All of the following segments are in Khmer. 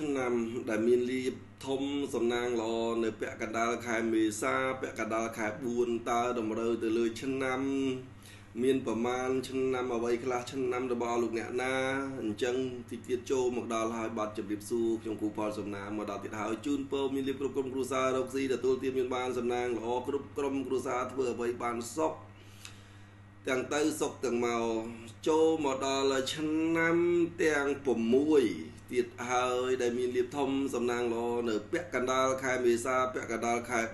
ឆ្នាំដែលមានលៀបធំសំណាងល្អនៅពាក់កណ្ដាលខែមេសាពាក់កណ្ដាលខែ4តើតម្រូវទៅលើឆ្នាំមានប្រមាណឆ្នាំអ្វីខ្លះឆ្នាំរបស់លោកអ្នកណាអញ្ចឹងតិចទៀតចូលមកដល់ហើយបាទជម្រាបសួរខ្ញុំគ្រូផលសំណាងមកដល់ទៀតហើយជូនពរមានលៀបគ្រប់ក្រុមគ្រួសាររកស៊ីទទួលទានមានបានសំណាងល្អគ្រប់ក្រុមគ្រួសារធ្វើអ្វីបានសុខទាំងទៅសុខទាំងមកចូលមកដល់ឆ្នាំទាំង6ទៀតហើយដែលមានលៀបធំសំណាងល្អនៅពាក់កណ្ដាលខែមេសាពាក់កណ្ដាលខែ4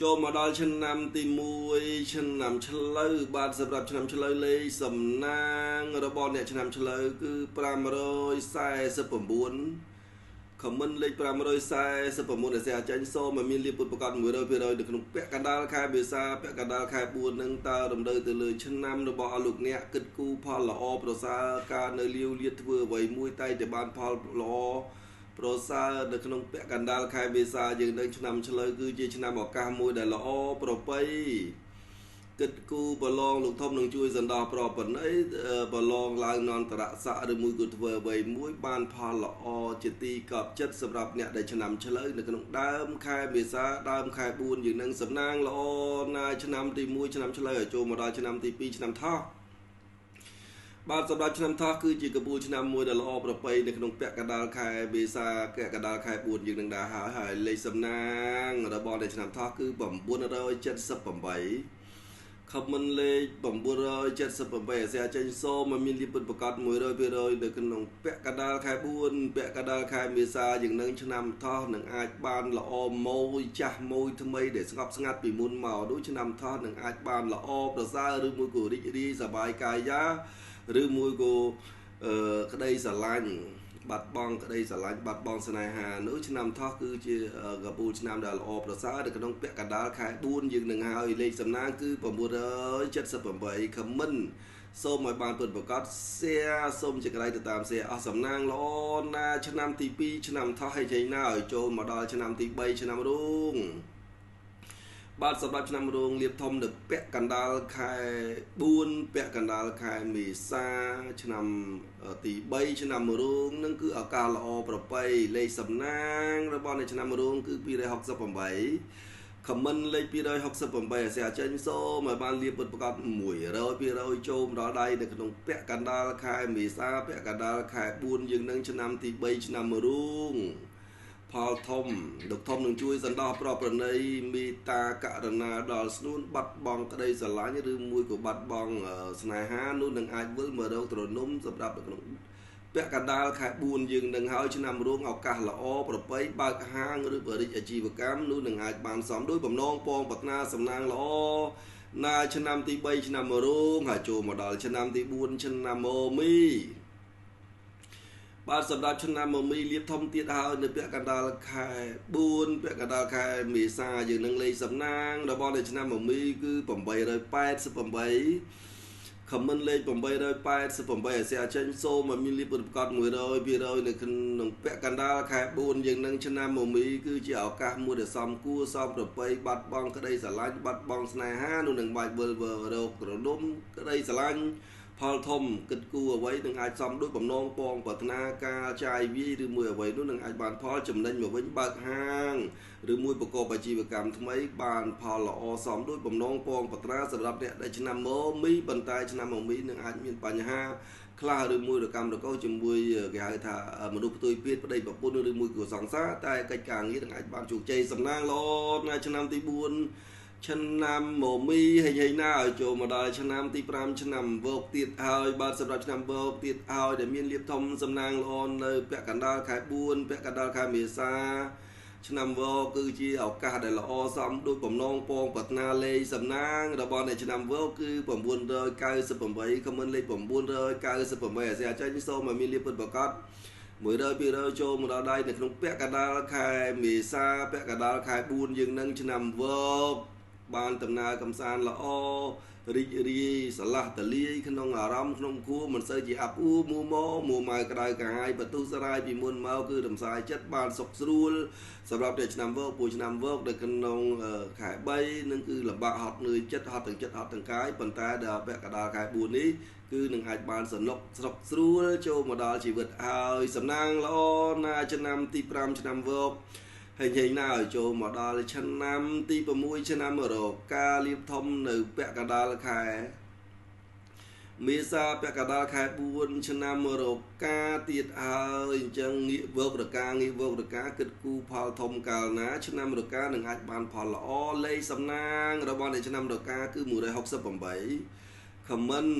ចូលមកដល់ឆ្នាំទី1ឆ្នាំឆ្លូវបាទសម្រាប់ឆ្នាំឆ្លូវលេខសំណាងរបស់អ្នកឆ្នាំឆ្លូវគឺ549ខមមិនលេខ549ដែលសែចាញ់សូមឲ្យមានលៀបពុតប្រកប100%នៅក្នុងពាក់កណ្ដាលខែមេសាពាក់កណ្ដាលខែ4នឹងតើរំដៅទៅលើឆ្នាំរបស់អស់លោកអ្នកគិតគូរផលល្អប្រសើរការនៅលាវលាតធ្វើអ្វីមួយតែតែបានផលល្អប្រសើរនៅក្នុងពាក់កណ្ដាលខែមេសាយើងនឹងឆ្នាំឆ្លូវគឺជាឆ្នាំឱកាសមួយដែលល្អប្រពៃគិតគូប្រឡងលោកធំនឹងជួយសន្តោសប្រពណីប្រឡងឡើងនន្តរស័កឬមួយក៏ធ្វើអ្វីមួយបានផលល្អជាទីកប់ចិត្តសម្រាប់អ្នកដែលឆ្នាំឆ្លូវនៅក្នុងដើមខែមេសាដើមខែ4យើងនឹងសំណាងល្អណាឆ្នាំទី1ឆ្នាំឆ្លូវឲ្យចូលមកដល់ឆ្នាំទី2ឆ្នាំថោះបាទសម្រាប់ឆ្នាំថោះគឺជាកបួលឆ្នាំមួយដែលល្អប្រពៃនៅក្នុងពាក់កណ្ដាលខែមេសាពាក់កណ្ដាលខែ4យើងនឹងដែរហើយហើយលេខសំណាងរបស់ในឆ្នាំថោះគឺ978ខមមិនលេខ978អាសែចេញសូមឲ្យមានលៀបពិតប្រកប100%នៅក្នុងពាក់កណ្ដាលខែ4ពាក់កណ្ដាលខែមេសាយើងនឹងឆ្នាំថោះនឹងអាចបានល្អម៉ួយចាស់ម៉ួយថ្មីដែលស្ងប់ស្ងាត់ពីមុនមកដូចឆ្នាំថោះនឹងអាចបានល្អប្រសើរឬមួយក៏រីករាយសប្បាយកាយាឬមួយក៏ក្តីស្រឡាញ់បាត់បង់ក្តីស្រឡាញ់បាត់បង់ស្នេហានោះឆ្នាំថោះគឺជាកពូលឆ្នាំដែលល្អប្រសើរនៅក្នុងពាក់កណ្ដាលខែ4យើងនឹងហើយលេខសំណាងគឺ978ខមមិនសូមឲ្យបានពិតប្រាកដ share សូមជាក្រៃទៅតាម share អស់សំណាងល្អណាឆ្នាំទី2ឆ្នាំថោះឲ្យចេញណាឲ្យចូលមកដល់ឆ្នាំទី3ឆ្នាំរោងបាទសម្រាប់ឆ្នាំរោងលៀបធំនៅពាក់កណ្ដាលខែ4ពាក់កណ្ដាលខែមេសាឆ្នាំទី3ឆ្នាំរោងនឹងគឺឱកាសល្អប្រពៃលេខសំណាងរបស់នៅឆ្នាំរោងគឺ268ខមមិនលេខ268អាសែចេញសូមឲ្យបានលៀបពិតប្រាកដ100%ចូលមកដល់ដៃនៅក្នុងពាក់កណ្ដាលខែមេសាពាក់កណ្ដាលខែ4យើងនឹងឆ្នាំទី3ឆ្នាំរោងផលធំលោកធំនឹងជួយសន្តោសប្រពណីមេត្តាករណាដល់ស្នួនបាត់បង់ក្តីស្រឡាញ់ឬមួយក៏បាត់បង់ស្នេហានោះនឹងអាចវិលមករកទ្រនំសម្រាប់នៅក្នុងពាក់កណ្ដាលខែ4យើងនឹងហើយឆ្នាំរោងឱកាសល្អប្រពៃបើកហាងឬបរិយាអាជីវកម្មនោះនឹងអាចបានសំដោយបំណងពងប្រាថ្នាសំណាងល្អណាឆ្នាំទី3ឆ្នាំរោងហើយចូលមកដល់ឆ្នាំទី4ឆ្នាំមមីបាទសម្រាប់ឆ្នាំមមីលៀបធំទៀតហើយនៅពាក់កណ្ដាលខែ4ពាក់កណ្ដាលខែមេសាយើងនឹងលេខសំណាងរបស់នៅឆ្នាំមមីគឺ888ខមមិនលេខ888អាសែចេញសូមឲ្យមានលៀបពិតប្រាកដ100%នៅក្នុងពាក់កណ្ដាលខែ4យើងនឹងឆ្នាំមមីគឺជាឱកាសមួយដែលសមគួរសមប្រពៃបាត់បង់ក្តីស្រឡាញ់បាត់បង់ស្នេហានោះនឹងបាច់វិលរកទ្រនំក្តីស្រឡាញ់ផលធំគិតគូរអ្វីនឹងអាចសំដូចបំណងពងប្រាថ្នាការចាយវាយឬមួយអ្វីនោះនឹងអាចបានផលចំណេញមកវិញបើកហាងឬមួយប្រកបអាជីវកម្មថ្មីបានផលល្អសំដូចបំណងពងប្រាថ្នាសម្រាប់អ្នកដែលឆ្នាំមមីប៉ុន្តែឆ្នាំមមីនឹងអាចមានបញ្ហាខ្លះឬមួយរកម្មរកោជាមួយគេហៅថាមនុស្សផ្ទុយភេទប្តីប្រពន្ធឬមួយគូសង្សារតែកិច្ចការងារនឹងអាចបានជោគជ័យសំណាងល្អនៅឆ្នាំទី4ឆ្នាំមមីហេងហេងណាឲ្យចូលមកដល់ឆ្នាំទី5ឆ្នាំវោកទៀតហើយបាទសម្រាប់ឆ្នាំវោកទៀតហើយដែលមានលៀបធំសំណាងល្អនៅពាក់កណ្ដាលខែ4ពាក់កណ្ដាលខែមេសាឆ្នាំវោកគឺជាឱកាសដែលល្អសមដូចបំណងពងប្រាថ្នាលេខសំណាងរបស់នៅឆ្នាំវោកគឺ998ខមមិនលេខ998អាសែចាញ់សូមឲ្យមានលៀបពិតប្រាកដ100% ចូលមកដល់ដៃនៅក្នុងពាក់កណ្ដាលខែមេសាពាក់កណ្ដាលខែ4យើងនឹងឆ្នាំវោក បានដំណើរកំសាន្តល្អរីករាយស្រឡះតលាយក្នុងអារម្មណ៍ក្នុងគួរមិនសូវជាអាប់អួរមួម៉មួម៉ៅក្តៅក្រហាយបន្ទុះសរាយពីមុនមកគឺរំសាយចិត្តបានសុខស្រួលសម្រាប់តែឆ្នាំវកពូឆ្នាំវកនៅក្នុងខែ3នឹងគឺលំបាកហត់នឿយចិត្តហត់ទាំងចិត្តហត់ទាំងកាយប៉ុន្តែដល់ពាក់កណ្ដាលខែ4នេះគឺនឹងអាចបានសនុកស្រុកស្រួលចូលមកដល់ជីវិតហើយសំណាងល្អណាឆ្នាំទី5ឆ្នាំវកហើយញ៉ៃណាឲ្យចូលមកដល់ឆ្នាំទី6ឆ្នាំរកាលៀបធំនៅពាក់កណ្ដាលខែមេសាពាក់កណ្ដាលខែ4ឆ្នាំរកាទៀតហើយអញ្ចឹងងាកវករកាងាកវករកាគិតគូផលធំកាលណាឆ្នាំរកានឹងអាចបានផលល្អលេខសំណាងរបស់ในឆ្នាំរកាគឺ168 comment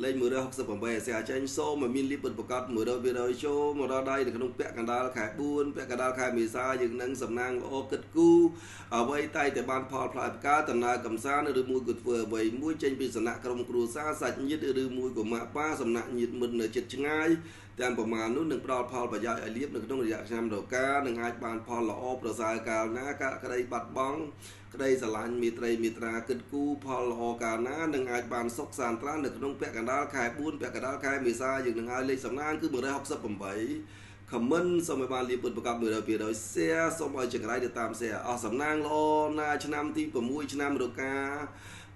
លេខ168អាសេចេញសូមឲ្យមានលៀបពិតប្រកប100%ចូលមកដល់ដៃនៅក្នុងពាក់កណ្ដាលខែ4ពាក់កណ្ដាលខែមេសាយើងនឹងសំណាងល្អគិតគូអ្វីតែតែបានផលផ្លែផ្កាដំណើរកំសាន្តឬមួយក៏ធ្វើអ្វីមួយចេញពីសំណាក់ក្រុមគ្រួសារសាច់ញាតិឬមួយក៏ម៉ាក់ប៉ាសំណាក់ញាតិមិត្តនៅជិតឆ្ងាយទាំងប្រមាណនោះនឹងផ្ដល់ផលប្រយោជន៍ឲ្យលៀបនៅក្នុងរយៈឆ្នាំរកានឹងអាចបានផលល្អប្រសើរកាលណាកាក្តីបាត់បង់ក្តីស្រឡាញ់មេត្រីមេត្រាគិតគូផលល្អកាលណានឹងអាចបានសុខសាន្តត្រានៅក្នុងពាក់កណ្ដាលខែ4ពាក់កណ្ដាលខែមេសាយើងនឹងឲ្យលេខសំណាងគឺ168 comment សូមឲ្យបានលៀបពិតប្រកប100% share សូមឲ្យចង្រៃទៅតាម share អស់សំណាងល្អណាឆ្នាំទី6ឆ្នាំរកា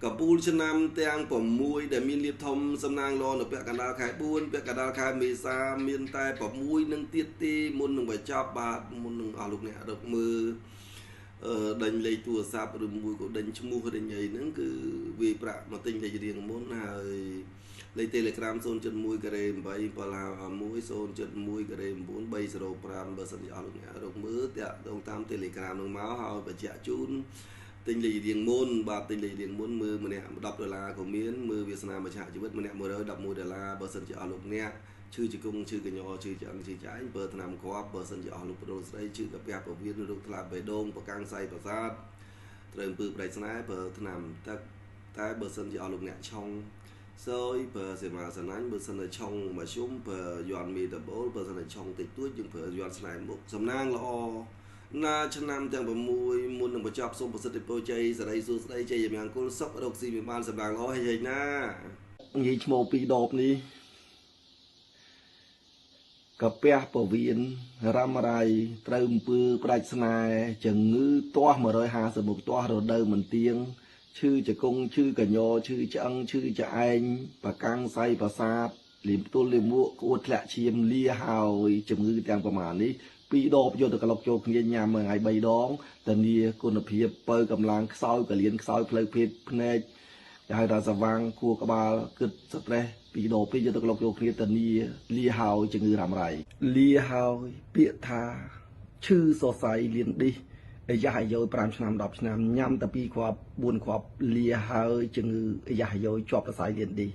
កពូលឆ្នាំទាំង6ដែលមានលៀបធំសំណាងល្អនៅពាក់កណ្ដាលខែ4ពាក់កណ្ដាលខែមេសាមានតែ6នឹងទៀតទេមុននឹងបញ្ចប់បាទមុននឹងអស់លោកអ្នករកមើលដេញលេខទូរស័ព្ទឬមួយក៏ដេញឈ្មោះដេញអីហ្នឹងគឺវាប្រាក់មកទិញលេខរៀងមុនហើយលេខ Telegram 0.1ការ៉េ8 751 0.1ការ៉េ9 305បើសិនជាអស់លោកអ្នករកមើលតាក់ទងតាម Telegram នឹងមកហើយបញ្ជាក់ជូនទិញលេខរៀងមុនបាទទិញលេខរៀងមុនមើលម្នាក់10ដុល្លារក៏មានមើលវាសនាមច្ឆជីវិតម្នាក់111ដុល្លារបើសិនជាអស់លោកអ្នកឈឺជង្គង់ឈឺកញ្ញរឈឺឆ្អឹងឈឺឆ្អែងបើថ្នាំគ្រាប់បើសិនជាអស់លោកប្រុសស្រីឈឺកាពះពវៀនរោគថ្លាបេះដូងប្រកាំងសៃប្រសាទត្រូវអំពើប្រេចស្នេហ៍បើថ្នាំទឹកតែបើសិនជាអស់លោកអ្នកឆុងសយបើសេមាសណាញ់បើសិនជាឆុងមធ្យមបើយន់មីតបូលបើសិនជាឆុងតិចតួចយើងប្រើយន់ស្នេហ៍មុខសំណាងល្អណាឆ្នាំទាំង6មុននឹងបញ្ចប់សូមប្រសិទ្ធពរជ័យសិរីសួស្តីជ័យមង្គលសុខរកស៊ីមានបានសំណាងល្អហេណានិយាយឈ្មោះពីរដបនេះកាពះពវៀនរ៉ាំរៃត្រូវអំពើផ្ដាច់ស្នេហ៍ជំងឺទាស់150មុខទាស់រដូវមិនទៀងឈឺជង្គង់ឈឺកញ្ញរឈឺឆ្អឹងឈឺឆ្អែងប្រកាំងសៃប្រសាទលៀមទល់លៀមមួកក្អួតធ្លាក់ឈាមលាហើយជំងឺទាំងប្រមាណនេះពីរដបយកទៅក្លុកចូលគ្នាញ៉ាំមួយថ្ងៃ3ដងធានាគុណភាពបើកម្លាំងខ្សោយកលៀនខ្សោយផ្លូវភេទភ្នែកគេហៅថាសវាងគួរក្បាលគិតស្ត្រេសពីរដបពីរយកទៅក្លុកចូលគ្នាធានាលាហើយជំងឺរ៉ាំរ៉ៃលាហើយពាក្យថាឈឺសរសៃលៀនឌីសអាយ៉ាអាយ៉យ5ឆ្នាំ10ឆ្នាំញ៉ាំតែ2គ្រាប់4គ្រាប់លាហើយជំងឺអាយ៉ាអាយ៉យជាប់សរសៃលៀនឌីស